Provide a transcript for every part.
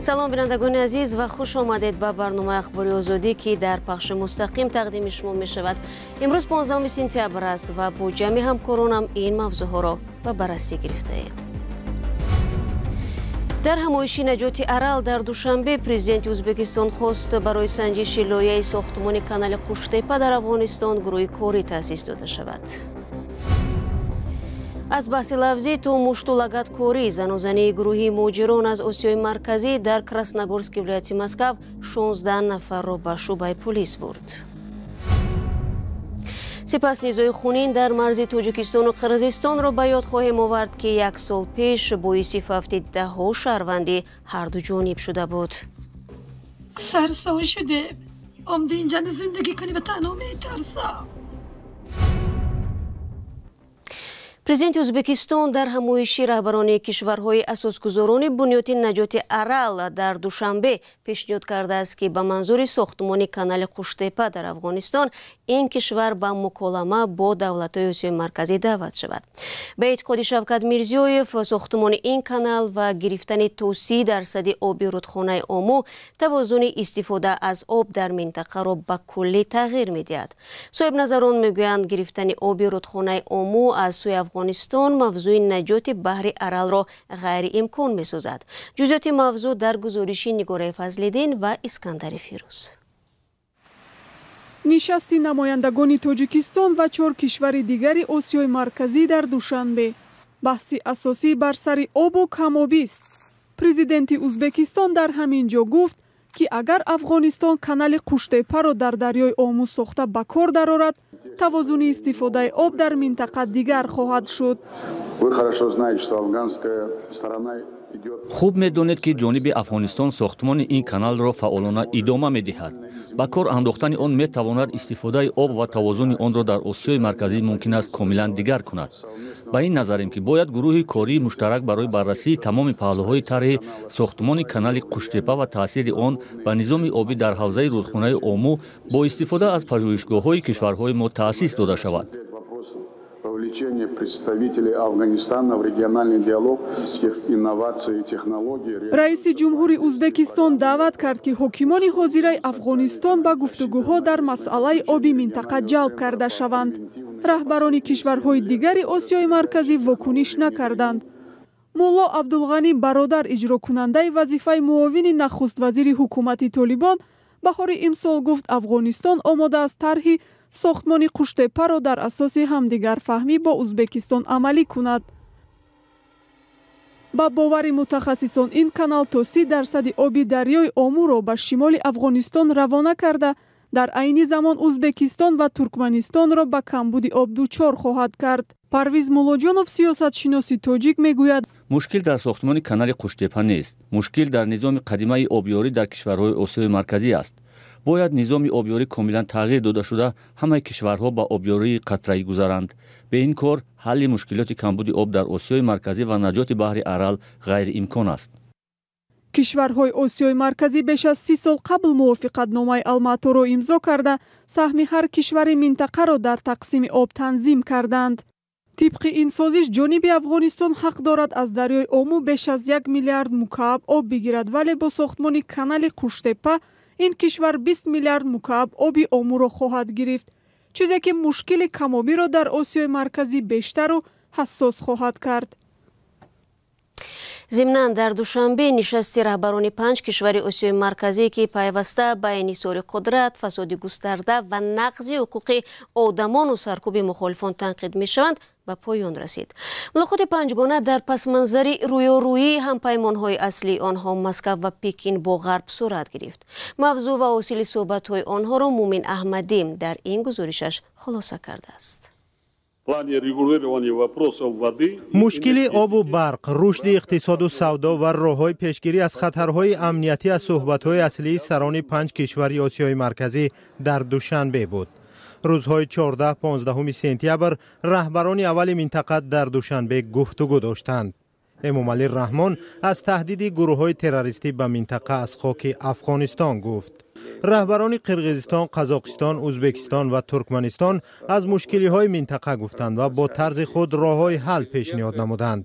Салом, бинандагони азиз, ва хуш омадед ба барномаи Ахбори Озодӣ, ки дар пахши мустақим тақдими шумо мешавад. Имрӯз 15 сентябр аст ва бо ҷамъи ҳамкоронам ин мавзӯъҳоро ба баррасӣ гирифтаем. Дар ҳамоиши наҷоти Арал дар Душанбе президенти Ӯзбекистон хост, барои санҷиши лоиҳаи сохтмони канали Қуштепа дар Афғонистон гурӯҳи корӣ таъсис дода шавад. Аз баҳси лафзӣ то мушту лагаткорӣ, занозании гурӯҳи муҳоҷирон аз Осиёи Марказӣ дар Красногорски вилояти Москав 16 нафарро ба шӯъбаи полис бурд. Сипас низои хунин дар марзи Тоҷикистону Қирғизистонро ба ёд хоҳем овард, ки як сол пеш боиси фавти даҳҳо шаҳрванди ҳарду ҷониб шуда буд. Сарсон шудем, омди инҷа зиндагӣ кунӣ ба танҳо метарсам. Президенти Ӯзбекистон дар ҳамоиши раҳбарони кишварҳои асосгузорони бунёди наҷоти Арал дар Душанбе пешниҳод кардааст, ки ба манзури сохтмони канали Қуштепа дар Афғонистон ин кишвар ба муколама бо давлатҳои Осиёи Марказӣ даъват шавад. Ба эътиқоди Шавкат Мирзиёев, сохтмони ин канал ва гирифтани то 30% оби рудхонаи Ому тавозуни истифода аз об дар минтақаро ба куллӣ тағйир медиҳад. Соҳибназарон мегӯянд, гирифтани оби рудхонаи Ому аз сӯи Афғонистон мавзӯи наҷоти баҳри Аралро ғайриимкон месозад. Ҷузъиёти мавзӯъ дар гузориши Нигораи Фазлиддин ва Искандари Фирӯз. Нишасти намояндагони Тоҷикистон ва чор кишвари дигари Осиёи Марказӣ дар Душанбе. Баҳси асосӣ бар сари обу камобист. Президенти Ӯзбекистон дар ҳамин ҷо гуфт, ки агар Афғонистон канали Қуштепаро дар дарёи Ому сохта ба кор дарорад, тавозуни истифодаи об дар минтақа дигар хоҳад шуд. Хуб медонед, ки ҷониби Афғонистон сохтмони ин каналро фаъолона идома медиҳад. Ба кор андохтани он метавонад истифодаи об ва тавозуни онро дар Осиёи Марказӣ мумкин аст комилан дигар кунад. Ба ин назарем, ки бояд гурӯҳи кории муштарак барои баррасии тамоми паҳлӯҳои тарҳи сохтмони канали Қуштепа ва таъсири он ба низоми обӣ дар ҳавзаи рудхонаи Ому бо истифода аз пажӯҳишгоҳҳои кишварҳои мо таъсис дода шавад. Вовлечение представителей Афганистана в региональный диалог инноваций и технологий. Раиси ҷумҳури Ӯзбекистон даъват кард, ки ҳокимони ҳозираи Афғонистон ба гуфтугӯҳо дар масъалаи оби минтақа ҷалб карда шаванд. Раҳбарони кишварҳои дигари Осиёи Марказӣ вокуниш накарданд. Мулло Абдулғанӣ Бародар, иҷрокунандаи вазифаи муовини нахуствазири ҳукумати Толибон, баҳори имсол гуфт, Афғонистон омода аст тарҳи сохтмони Қуштепаро дар асоси ҳамдигарфаҳмӣ бо Ӯзбекистон амалӣ кунад. Ба бовари мутахассисон, ин канал то 30% оби дарёи Омуро ба шимоли Афғонистон равона карда, дар айни замон Ӯзбекистон ва Туркманистонро ба камбуди об дучор хоҳад кард. Парвиз Муллоҷонов, сиёсатшиноси тоҷик, мегӯяд: мушкил дар сохтмони канали Қуштепа нест. Мушкил дар низоми қадимаи обёрӣ дар кишварҳои Осиёи Марказӣ аст. Бояд низоми обёрӣ комилан тағйир дода шуда, ҳамаи кишварҳо ба обёрии қатраӣ гузаранд. Бе ин кор ҳалли мушкилоти камбуди об дар Осиёи Марказӣ ва наҷоти баҳри Арал ғайриимкон аст. Кишварҳои Осиёи Марказӣ беш аз 30 сол қабл мувофиқатномаи Алматоро имзо карда, саҳми ҳар кишвари минтақаро дар тақсими об танзим карданд. Тибқи ин созиш, ҷониби Афғонистон ҳақ дорад аз дарёи Ому беш аз 1 миллиард мукааб об бигирад, вале бо сохтмони канали Қуштепа ин кишвар 20 миллиард мукааб оби Омуро хоҳад гирифт, чизе ки мушкили камобиро дар Осиёи Марказӣ бештару ҳассос хоҳад кард. Зимнан, дар Душанбе нишасти раҳбарони панҷ кишвари Осиёи Марказӣ, ки пайваста ба инҳисори қудрат, фасоди густарда ва нақзи ҳуқуқи одамону саркӯби мухолифон танқид мешаванд, ба поён расид. Мулоқоти панҷгона дар пасманзари рӯёрӯии ҳампаймонҳои аслии онҳо, Москав ва Пекин, бо ғарб сурат гирифт. Мавзӯъ ва ҳосили суҳбатҳои онҳоро Мумин Аҳмадӣ дар ин гузоришаш хулоса кардааст. Мушкили обу барқ, рушди иқтисоду савдо ва роҳҳои пешгирӣ аз хатарҳои амниятӣ аз суҳбатҳои аслии сарони панҷ кишвари Осиёи Марказӣ дар Душанбе буд. Рӯзҳои 14-15 сентябр раҳбарони аввали минтақа дар Душанбе гуфтугӯ доштанд. Эмомалӣ Раҳмон аз таҳдиди гурӯҳҳои террористӣ ба минтақа аз хоки Афғонистон гуфт. Раҳбарони Қирғизистон, Қазоқистон, Ӯзбекистон ва Туркманистон аз мушкилиҳои минтақа гуфтанд ва бо тарзи худ роҳҳои ҳал пешниҳод намуданд.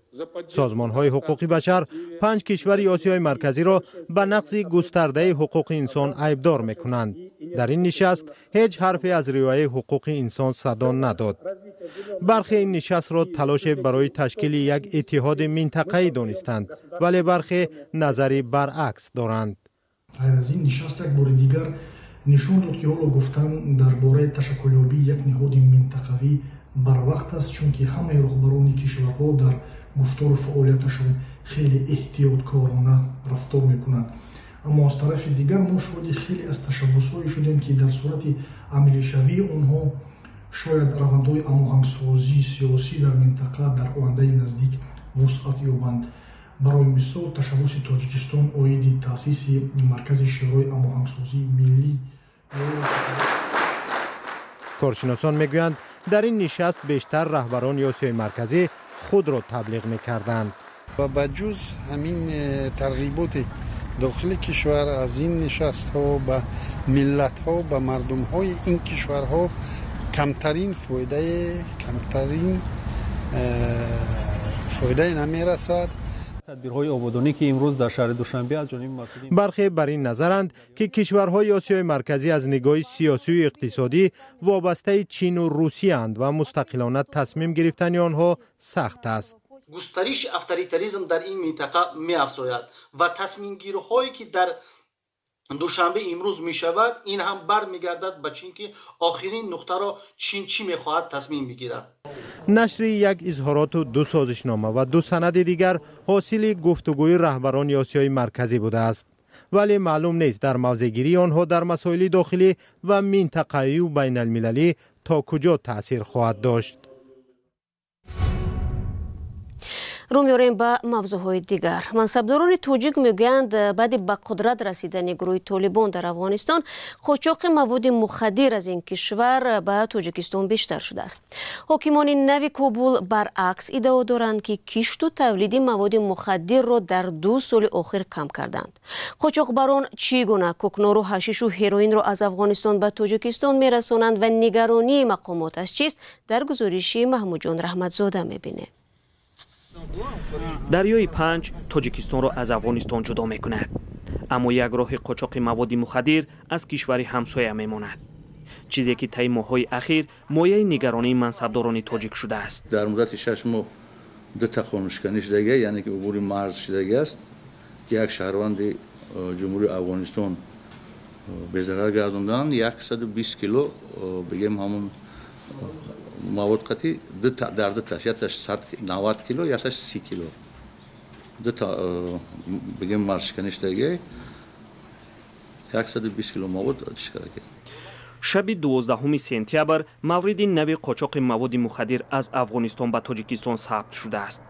Созмонҳои ҳуқуқи башар панҷ кишвари Осиёи Марказиро ба нақзи густардаи ҳуқуқи инсон айбдор мекунанд. Дар ин нишаст ҳеҷ ҳарфе аз риояи ҳуқуқи инсон садо надод. Бархе ин нишастро талоше барои ташкили як иттиҳоди минтақаӣ донистанд, вале бархе назари баръакс доранд. Ғайр аз ин, нишаст як бори дигар нишон дод, ки ҳоло гуфтан дар бораи ташаккулёбии як ниҳоди минтақавӣ барвақт аст, чунки ҳамаи роҳбарони кишварҳо дар гуфтору фаъолияташон хеле эҳтиёткорона рафтор мекунанд. Аммо аз тарафи дигар мо шоҳиди хеле аз ташаббусҳое шудем, ки дар сурати амалишавии онҳо шояд равандҳои ҳамоҳангсозии сиёсӣ дар минтақа дар ояндаи наздик вусъат ёбанд. Барои мисол, ташаббуси Тоҷикистон оиди таъсиси Маркази Шӯрои ҳамоҳангсозии миллӣ. Коршиносон мегӯянд, дар ин нишаст бештар раҳбарони Осиёи Марказӣ худро таблиғ мекарданд. Ва ба ҷуз ҳамин тарғиботи дохили кишвар аз ин нишастҳо ба миллатҳо, ба мардумҳои ин кишварҳо камтарин фоидае, камтарин фоидае намерасад. Тадбирҳои ободонӣ, ки имрӯз дар шаҳри Душанбе аз ҷониби масъулин. Бархе бар ин назаранд, ки кишварҳои Осиёи Марказӣ аз нигоҳи сиёсию иқтисодӣ вобастаи Чину Русияанд ва мустақилона тасмим гирифтани онҳо сахт аст. Густариши авторитаризм дар ин минтақа меафзояд ва тасмимгирҳое, ки дар Душанбе имрӯз мешавад, ин ҳам бармегардад ба Чин, ки охирин нуқтаро Чин чӣ мехоҳад тасмим бигирад. Нашри як изҳороту ду созишнома ва ду санади дигар ҳосили гуфтугӯи раҳбарони Осиёи Марказӣ будааст, вале маълум нест, дар мавзеъгирии онҳо дар масоили дохилӣ ва минтақавию байналмилалӣ то куҷо таъсир хоҳад дошт. Рӯ меорем ба мавзӯъҳои дигар. Мансабдорони тоҷик мегӯянд, баъди ба қудрат расидани гурӯҳи Толибон дар Афғонистон қочоқи маводи мухаддир аз ин кишвар ба Тоҷикистон бештар шудааст. Ҳокимони нави Кобул баръакс иддао доранд, ки кишту тавлиди маводи мухаддирро дар 2 соли охир кам карданд. Қочоқбарон чӣ гуна кӯкнору ҳашишу ҳероинро аз Афғонистон ба Тоҷикистон мерасонанд ва нигаронии мақомот аз чист, дар гузориши Маҳмудҷон Раҳматзода мебинем. Дарёи Панҷ Тоҷикистонро аз Афғонистон ҷудо мекунад, аммо як роҳи қочоқи маводи мухаддир аз кишвари ҳамсоя мемонад, чизе ки таи моҳҳои ахир мояи нигаронии мансабдорони тоҷик шудааст. Дар муддати 6 моҳ дута хонушканӣ шудагия, яъне ки убури марз шудагиаст, ки як шаҳрванди Ҷумҳурии Афғонистон безарар гардонданд, 120 кило бигем ҳамун мавод қатӣ дар дуташ, якташ 90 кило, якташ 30 кило, дута бигем марзшиканӣ шудагия, 120 кило мавод шикадаги. Шаби 12 сентябр мавриди нави қочоқи маводи мухаддир аз Афғонистон ба Тоҷикистон сабт шудааст.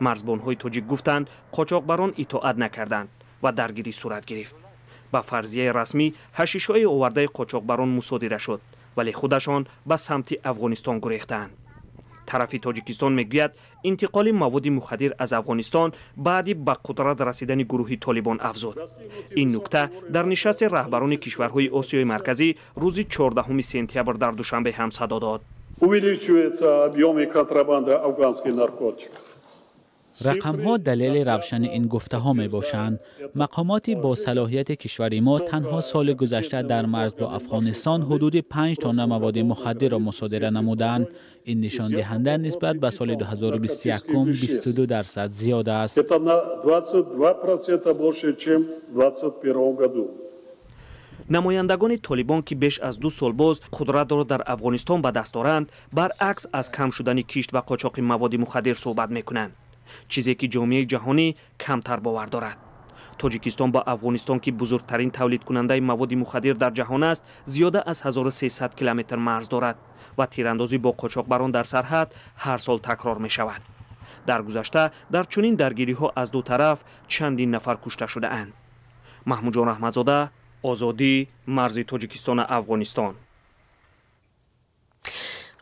Марзбонҳои тоҷик гуфтанд, қочоқбарон итоат накарданд ва даргирӣ сурат гирифт. Ба фарзияи расмӣ, ҳашишҳои овардаи қочоқбарон мусодира шуд, вале худашон ба самти Афғонистон гурехтанд. Тарафи Тоҷикистон мегӯяд, интиқоли маводи мухаддир аз Афғонистон баъди ба қудрат расидани гурӯҳи Толибон афзуд. Ин нукта дар нишасти раҳбарони кишварҳои Осиёи Марказӣ рӯзи 14 сентябр дар Душанбе ҳам садо дод. Увеличивается объемы контрабанды афганских наркотиков. Рақамҳо далели равшани ин гуфтаҳо мебошанд. Мақомоти босалоҳияти кишвари мо танҳо соли гузашта дар марз бо Афғонистон ҳудуди 5 тонна маводи мухаддирро мусодира намуданд. Ин нишондиҳанда нисбат ба соли 2021 22% зиёд аст. Это на 22% больше, чем в 2021 году. Намояндагони Толибон, ки беш аз 2 сол боз қудратро дар Афғонистон ба даст доранд, баръакс аз кам шудани кишт ва қочоқи маводи мухаддир суҳбат мекунанд, чизе ки ҷомеаи ҷаҳонӣ камтар бовар дорад. Тоҷикистон ба Афғонистон, ки бузургтарин тавлидкунандаи маводи мухаддир дар ҷаҳон аст, зиёда аз 1300 километр марз дорад ва тирандозӣ бо қочоқбарон дар сарҳад ҳар сол такрор мешавад. Дар гузашта дар чунин даргириҳо аз ду тараф чандин нафар кушта шудаанд. Маҳмудҷон Раҳматзода, Озодӣ, марзи Тоҷикистону Афғонистон.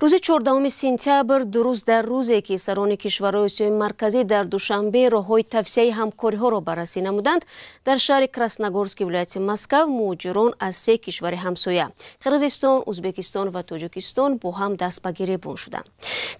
Рӯзи 14 сентябр, дуруст дар рӯзе ки сарони кишварҳои Осиёи Марказӣ дар Душанбе роҳҳои тавсияи ҳамкориҳоро баррасӣ намуданд, дар шаҳри Красногорски вилояти Москва муҳоҷирон аз се кишвари ҳамсоя Қирғизистон, Ӯзбекистон ва Тоҷикистон бо ҳам даст ба гиребон шуданд.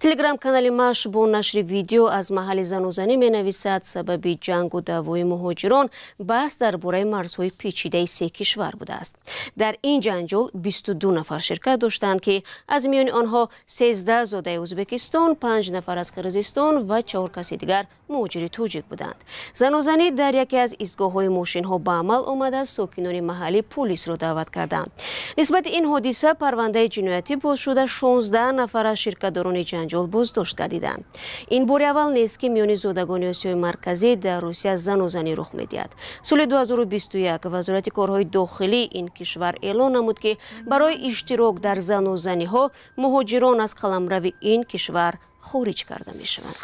Телеграм-канали Маш бо нашри видео аз маҳалли занозанӣ менависад, сабаби ҷангу даъвои муҳоҷирон баҳс дар бораи марзҳои печидаи се кишвар будааст. Дар ин ҷанҷол 22 нафар ширкат доштанд, ки аз миёни онҳо 13 зодаи Ӯзбекистон, 5 нафар аз Қирғизистон ва 4 каси дигар муҳоҷири тоҷик буданд. Занозанӣ дар яке аз истгоҳҳои мошинҳо ба амал омада, сокинони маҳаллӣ полисро даъват карданд. Нисбати ин ҳодиса парвандаи ҷиноятӣ боз шуда, 16 нафар аз ширкатдорони ҷанҷол боздошт гардиданд. Ин бори аввал нест, ки миёни зодагони Осиёи Марказӣ дар Русия занозанӣ рух медиҳад. Соли 2021 Вазорати корҳои дохилии ин кишвар эълон намуд, ки барои иштирок дар занозаниҳо муҳоҷирон аз қаламрави ин кишвар хориҷ карда мешаванд.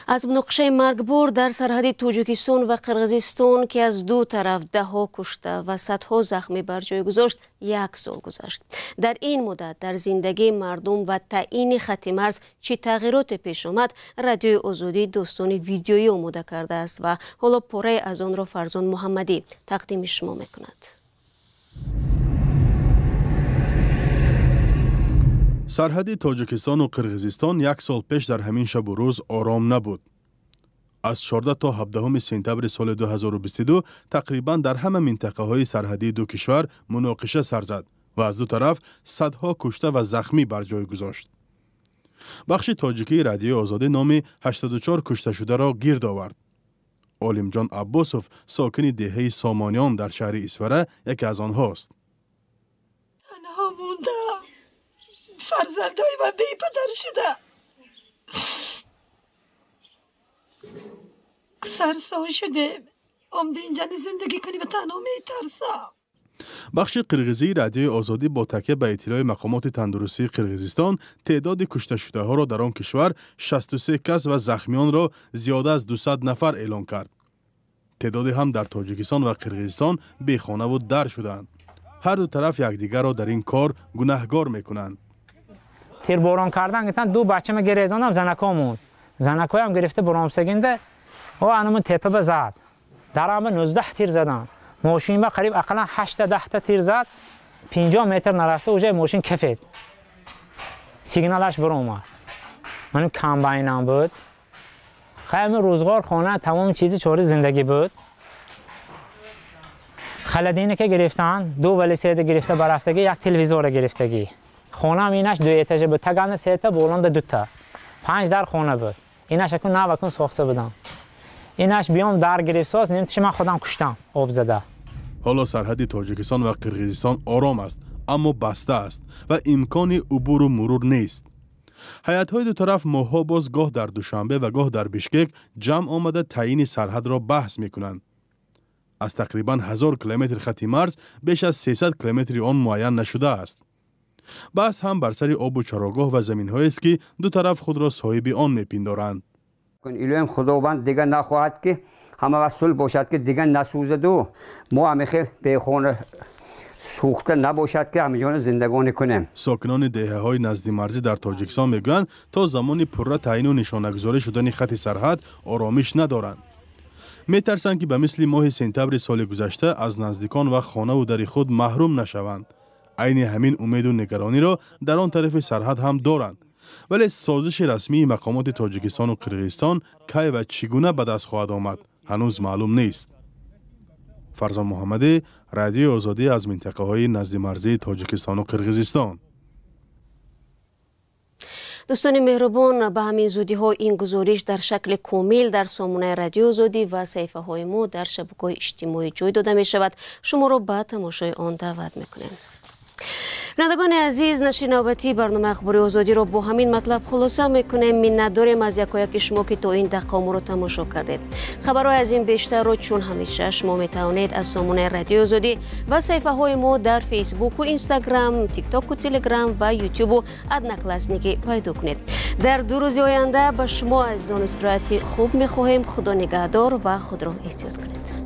Аз муноқишаи маргбор дар сарҳади Тоҷикистон ва Қирғизистон, ки аз ду тараф даҳҳо кушта ва садҳо захмӣ бар ҷой гузошт, як сол гузашт. Дар ин муддат дар зиндагии мардум ва таъини хатти марз чӣ тағйироте пеш омад, Радиои Озодӣ достони видеоӣ омода кардааст ва ҳоло порае аз онро Фарзон Муҳаммадӣ тақдими шумо мекунад. Сарҳади Тоҷикистону Қирғизистон як сол пеш дар ҳамин шабу рӯз ором набуд. Аз 14 то 17 сентябри соли 2022 тақрибан дар ҳама минтақаҳои сарҳадии ду кишвар муноқиша сар зад ва аз ду тараф садҳо кушта ва захмӣ бар ҷой гузошт. Бахши тоҷикии Радиои Озодӣ номи 84 кушташударо гирд овард. Олимҷон Аббосов, сокини деҳаи Сомониён дар шаҳри Исфара, яке аз онҳост. Танҳо мондам. Фарзандои ман бепадар шуда. Сарсон шудем. Омди инҷа зиндагӣ кунӣ ва танҳо метарсам. Бахши қирғизии Радиои Озодӣ бо такя ба иттилои мақомоти тандурустии Қирғизистон теъдоди кушташудаҳоро дар он кишвар 63 кас ва захмиёнро зиёда аз 200 нафар эълон кард. Теъдоде ҳам дар Тоҷикистон ва Қирғизистон бехонаву дар шудаанд. Ҳар ду тараф якдигарро дар ин кор гунаҳгор мекунанд. Тирборон кардан гуфтан, ду бачама гирезонам, занако монд. Занакоям гирифта буромсагинда, о анамун тепа ба зад. Дарама 19 тир задан. Мошин ба қариб ақаллан 8-10 та тир зад. 50 метр нарафта уже мошин кафед. Сигналаш буромад. Маним комбайнам буд. Хайми рӯзгор хона тамоми чизи чори зиндагӣ буд. Холодильника гирифтан, ду велосипед гирифта барафтагӣ, як телевизора гирифтагӣ. Хонаам инаш ду этажа буд, таганда сета, болонда дута. 5 дар хона буд. Инаш акун нав акун сохта будам. Инаш биём дар гирифтсоз, нимтиши ман худам куштам, об зада. Ҳоло сарҳади Тоҷикистон ва Қирғизистон ором аст, аммо баста аст ва имкони убуру мурур нест. Ҳайатҳои ду тараф моҳҳо боз гоҳ дар Душанбе ва гоҳ дар Бишкек ҷамъ омада таъини сарҳадро баҳс мекунанд. Аз тақрибан 1000 километр хати марз беш аз 300 километри он муайян нашудааст. Баҳс ҳам бар сари обу чарогоҳ ва заминҳоест, ки ду тараф худро соҳиби он мепиндоранд. Илоҳим Худованд дигар нахоҳад, ки ҳама вақт сулҳ бошад, ки дигар насӯзаду мо ҳамихел бехона сӯхта набошад, ки ҳамиҷона зиндагонӣ кунем. Сокинони деҳаҳои наздимарзӣ дар Тоҷикистон мегӯянд, то замони пурра таъину нишонагузорӣ шудани хати сарҳад оромиш надоранд. Метарсанд, ки ба мисли моҳи сентябри соли гузашта аз наздикон ва хонаву дари худ маҳрум нашаванд. Айни ҳамин умеду нигарониро дар он тарафи сарҳад ҳам доранд. Вале созиши расмии мақомоти Тоҷикистону Қирғизистон кай ва чӣ гуна ба даст хоҳад омад, ҳанӯз маълум нест. Фарзон Муҳаммадӣ, Радиои Озодӣ аз минтақаҳои наздимарзии Тоҷикистону Қирғизистон. Дӯстони меҳрубон, ба ҳамин зудиҳо ин гузориш дар шакли комил дар сомонаи Радиои Озодӣ ва саҳифаҳои мо дар шабакаҳои иҷтимоӣ ҷой дода мешавад. Шуморо ба тамошои он даъват мекунем. Бинандагони азиз, нашри навбатии барномаи Ахбори Озодиро бо ҳамин матлаб хулоса мекунем. Миннатдорем аз якояки шумо, ки то ин дақиқа моро тамошо кардед. Хабарҳои аз ин бештарро чун ҳамеша шумо метавонед аз сомонаи Радиои Озодӣ ва саҳифаҳои мо дар Фейсбуку, Инстаграм, Тиктоку, Телеграм ва Ютубу Одноклассники пайдо кунед. Дар ду рӯзи оянда ба шумо азизон истироҳати хуб мехоҳем. Худо нигаҳдор ва худро эҳтиёт кунед.